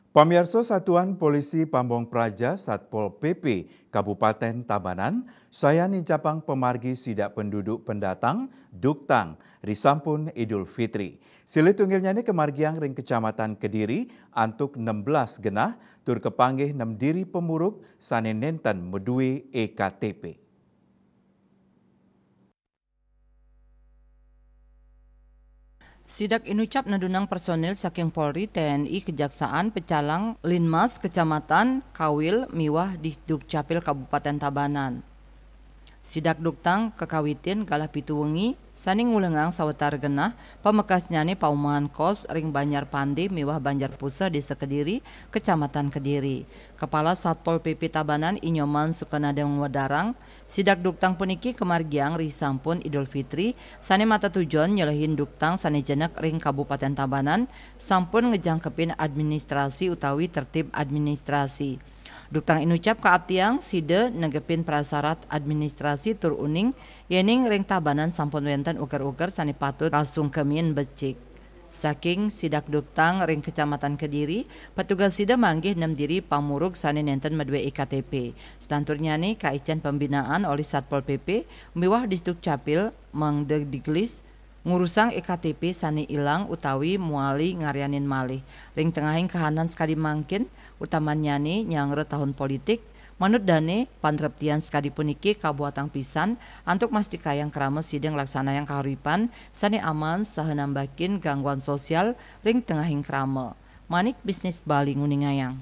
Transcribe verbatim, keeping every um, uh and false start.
Pamiarsa, Satuan Polisi Pamong Praja Satpol P P Kabupaten Tabanan sayan nincapang pamargi sidak penduduk pendatang duktang ri sampun Idul Fitri. Silih tunggilnyane kamargiang ring Kecamatan Kediri antuk enam belas genah tur kapanggih nem diri pamurug sane nenten madue E K T P. Sidak inucap nedunang personil saking Polri, T N I, Kejaksaan, Pecalang, Linmas, Kecamatan, Kawil, miwah Disdukcapil Kabupaten Tabanan. Sidak duktang kakawitin galah pitu wengi, sane ngulengang sawetara genah pamekasnyane paumahan kos ring Banjar Pande miwah Banjar Puseh, Desa Kediri, Kecamatan Kediri. Kepala Satpol P P Tabanan, I Nyoman Sukanada, ngwedarang, sidak duktang puniki kamargiang ri sampun Idul Fitri, sane matatujon nyelehin duktang sane jenek ring Kabupaten Tabanan, sampun ngejangkepin administrasi utawi tertib administrasi. Duktang inucap kaaptiang sida negepin prasarat administrasi tur uning yening ring Tabanan sampun wenten uger-uger sane patut kasungkemin becik. Saking sidak duktang ring Kecamatan Kediri, petugas sida manggih nem diri pamurug sane nenten madue E K T P. Selanturnyane, kaicen pembinaan olih Satpol P P miwah Disdukcapil mangda digelis ngurusang E K T P sane ilang utawi muali ngaryanin malih. Ring tengahing kahanan sakadi mangkin, utamannyane nyanggra tahun politik, manut dane, panreptian sakadi puniki kabuatang pisan antuk mastikayang krama sida nglaksanayang kauripan sane aman saha nambakin gangguan sosial ring tengahing krama. Manik Bisnis Bali nguningayang.